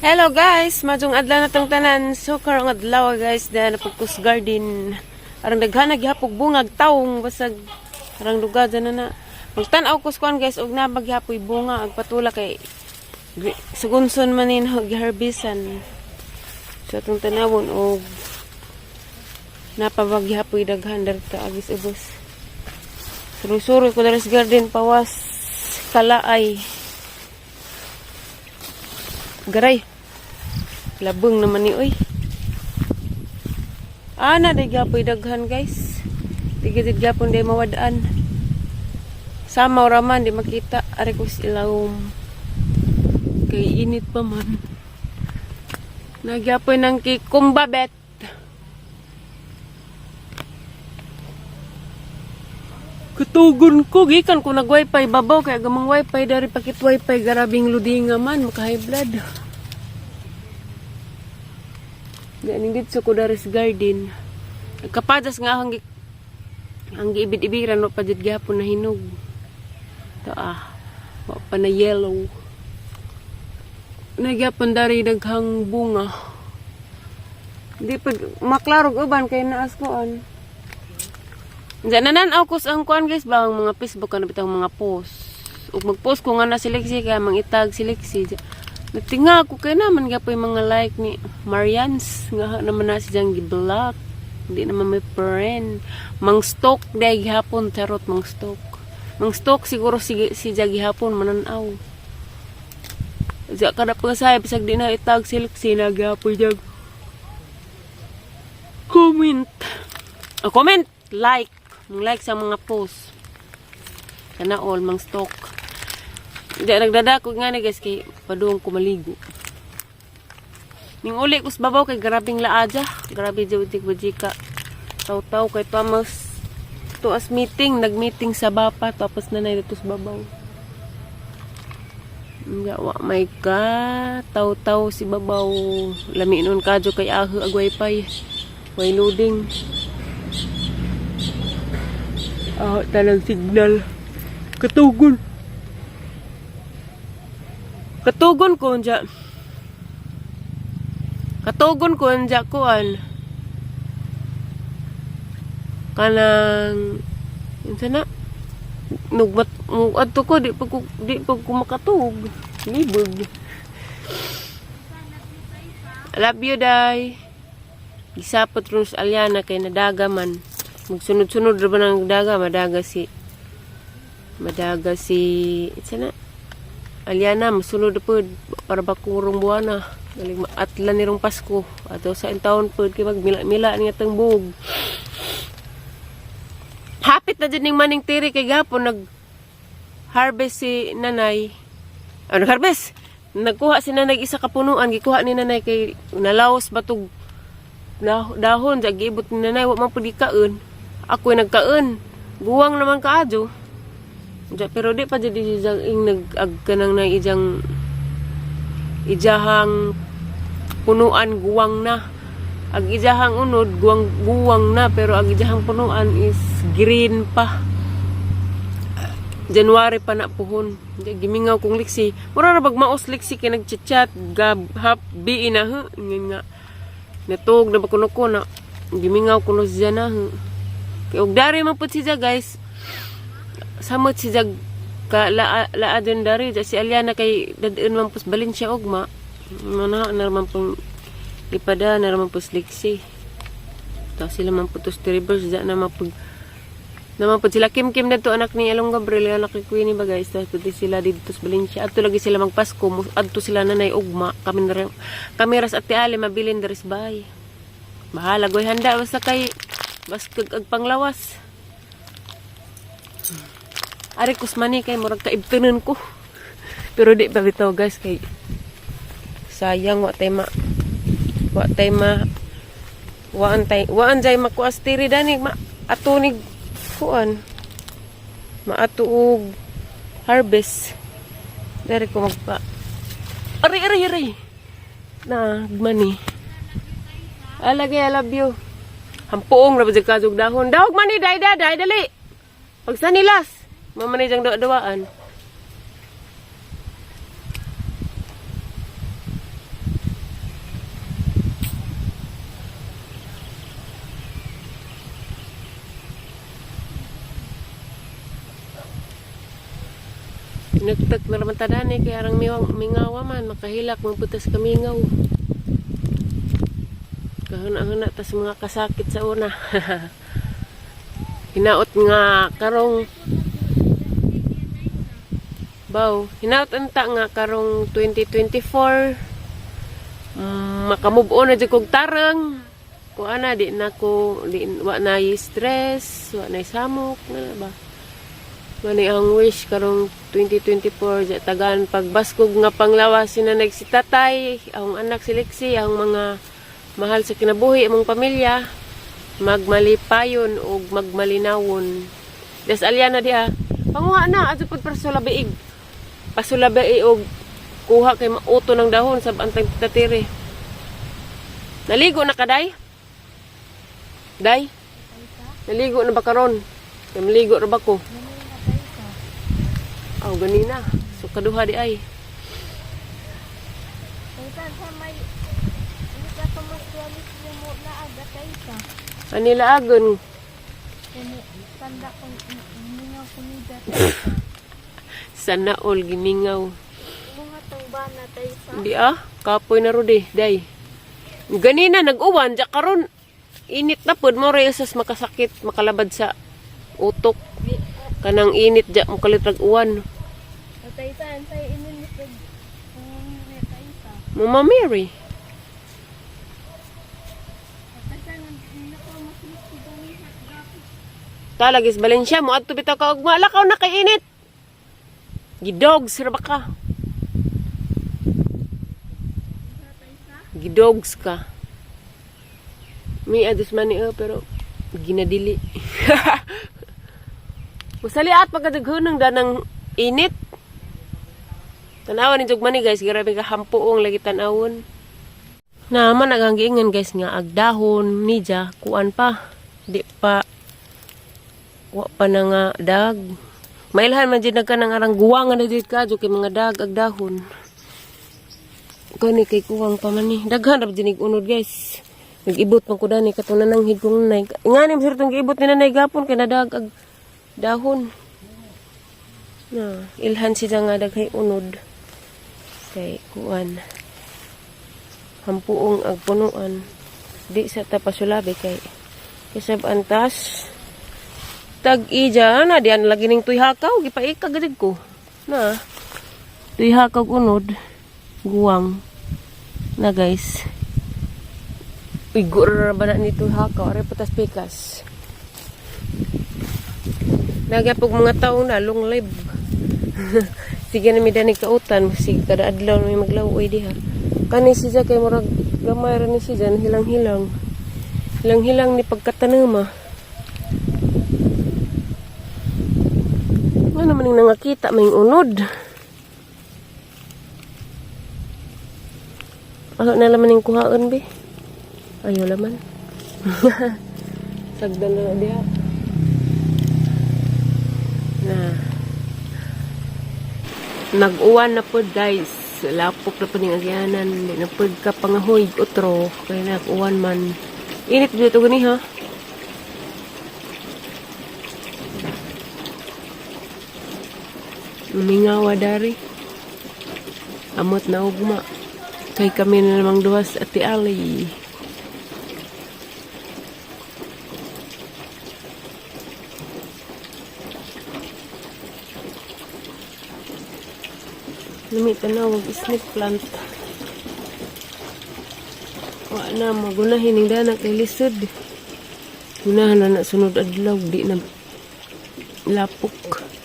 Hello guys, maayong adlaw na tong tanan. So karong adlaw, guys, na napugkus garden. Arang daghan na gihapog bungag taong basag arang lugar dyan na na. Magtan-aw ko kuan, guys, og naa ba gihapoy bunga ag patula kay sugunson man nin giharbisan. So atong tanawon og naa pa ba gihapoy daghan darta agis ubos. Suroy-suroy ko diri sa garden pawas kalaay. Garay. Labong naman ni oy. Ana day gapoy daghan, guys. Di gid gapon day mawadaan. Sama raman di makita ari ko sa ilawom. Kay init pa man. Nagyapoy ng kikumbabet. Katugon ko gikan ko nag wifi babaw kay gamang wifi dari pakit wifi garabing ludinga man maka high blood. Ganing dito ko dari sa garden. Nagkapadas nga ang giibid-ibiran wa pa jud gihapon na hinog. To ah, wa pa na yellow. Nagyapon dari daghang bunga. Di pa maklaro uban kay naas koan. Diyan nanan-aw ko sa ang kuan, guys, ba ang mga Facebook ano bitang mga post. Ug mag-post ko nga na si kaya mangitag si Lexi. Nagtinga ako kay naman gapoy mga like ni Marians nga naman na si jang gi-block. Hindi naman may friend. Mang stalk day gihapon, charot, mang stalk. Mang stalk siguro si jag gihapon mananaw. Diya kada pa sa bisag di na itag si Lexi na gihapon jag. Comment. Oh, comment, like. Mang like sa mga post. Sana all mang stalk. Di nagdadako nga ni, guys, kay padung ko maligo. Ning uli ko sa babaw kay grabing laadya. Grabe jud tik bajika. Taw-taw kay tuas tuas meeting, nag-meeting sa bapa tapos na dito sa babaw. Nga wa may ka taw-taw si babaw. Lami nun kadyo kay aho ag wifi. Way loading. Ah, talang signal. Katugon. Katugon ko unja. Katugon ko unja kuan. Kanang unsa na? Nugmat adto ko di pa ko makatug. Libog. I love you, day. Gisapot ron sa Aliana kay nadaga man. Magsunod-sunod ra ba nang daga, madaga si isa na. Aliana, masunod na pod para bakurong buwana. Galing maatla ni rong Pasko. Ato sa taon pod kay magmila-mila ni atang buog. Hapit na dyan ning maning tiri kay gapon nag harvest si nanay. Ano nag-harvest? Nagkuha si nanay isa ka punuan, gikuha ni nanay kay nalaos batug dahon sa giibot ni nanay, wa man pud gikaon. Ako'y nagkaon. Guwang naman kaadyo. Diya, pero di pa jud ijang ing nag ag kanang na ijang ijahang punuan guwang na. Ag ijahang unod guwang guwang na pero ag ijahang punuan is green pa. January pa na puhon. Di, gimingaw kong liksi. Mura ra bag maos liksi kay nagchat-chat gab hap bi na hu. Nga nga. Natug na ba kuno ko na. Gimingaw ko no siya na hu. Kay og dari man pud siya, guys. Samot siya ka laa laa din dari si Aliana kay dadun man pus Valencia ugma. Mana na man pong ipada na naman pus liksi. Tapos sila man putos rivers diya na mapag naman po sila Kim Kim dito anak ni Along Gabriel, anak ni Queenie ba, guys. Tapos di sila dito sa Valencia adto lagi sila magpasko, adto sila nanay ugma. Kami na kami ras ate Ali mabilin diri sa bahay. Bahala goy handa basta kay bas kag ag panglawas. Ari kusmani kay murag kaibtunon ko. Pero di pa bitaw, guys, kay sayang wa tay ma waan tay waan jay makuas tiri dani ma ato ni kuan maato og harvest dari ko magpa ari ari ari na mani alagay. I love you. Hampuong ra ba jud kadog dahon dahog mani day day day dali pagsanilas mamani jang duwa-duwaan. Nagtag na raman tadani kay arang miwang mingawa man makahilak maputas kamingaw. Kahuna-huna tas mga kasakit sa una. Hinaot nga karong Baw, hinaot anta nga karong 2024 makamove on na jud kog tarang. Kuan na di na ko di wa na stress, wa na samok na ba. Mani ang wish karong 2024 ja tagaan pagbaskog nga panglawas si nanay si tatay, ang anak si Lexi, ang mga mahal sa kinabuhi among pamilya magmalipayon og magmalinawon. Des alya na diha. Panguha na adto pud pasulabiig. Pasulabi og kuha kay mauto ng dahon sa antang tatiri. Naligo na ka, day? Day? Naligo na ba karon? Kay maligo ra ba ko? Aw, ganina. So kaduha di ay. Kaysa sa may hindi ka tumaswalis mo na aga kaysa. Anila agon. Kini tanda ko mingaw kumida kaysa. Sana all gimingaw. Bunga tong bana kaysa. Di ah, kapoy na rodi, day. Ganina nag-uwan ja karon init na pud mo usas makasakit, makalabad sa utok. Kanang init ja mo kalit rag uwan. Kaysa antay ininit kag kaysa. Mama Mary. Kaysa nako mas dami gapit. Talagis Valencia mo adto bitaw ka ugma lakaw na kay init. Gidogs ra ba ka? Gidogs ka. Mi adus man ni oh, pero ginadili. Musali at pagkadaghan danang init. Tanawan ni Jugmani, guys, grabe ka hampuong lagi tanawon. Naman ang giingan, guys, nga agdahon nija kuan pa di pa wa pa na nga dag. Mailhan man jud nagka ng arang guwang nga na jud ka kay mga dag ag dahon. Kani kay kuwang pa man ni. Daghan ra jud unod, guys. Nag-ibot man ko dani katong nananghid kong nanay. Ngani mo tong giibot ni nanay gapon kay nadag ag dahon. Na, ilhan siya nga daghay unod. Kay kuan. Hampuong ag punuan. Di sa tapasulabi kay kisab antas tag ija na diyan lagi ning tuy hakaw gipaika gid ko na tuy hakaw unod guwang na, guys. Igo ra ba na ni tuy hakaw are patas pikas nagyapog mga tawo na long live. Sige na mi dani kautan sige kada adlaw mi maglaw-oy diha. Kani siya kay murag gamay ra ni siya hilang-hilang hilang-hilang ni pagkatanama. Ano naman yung nangakita, may unod. Ano na laman yung kuhaan, be? Ayaw laman. Sagdan na diha. Na. Nag-uwan na po, guys. Lapok na po ning agyanan. Di na po ka pangahoy otro. Kaya nag-uwan man. Init dito gani ha. Mingawa dari. Amot na ugma. Kay kami na namang duwas at Ali. Lami tanawag snake plant. Wa na magunahin ning dana kay lisod. Gunahan na na sunod adlaw di na lapok.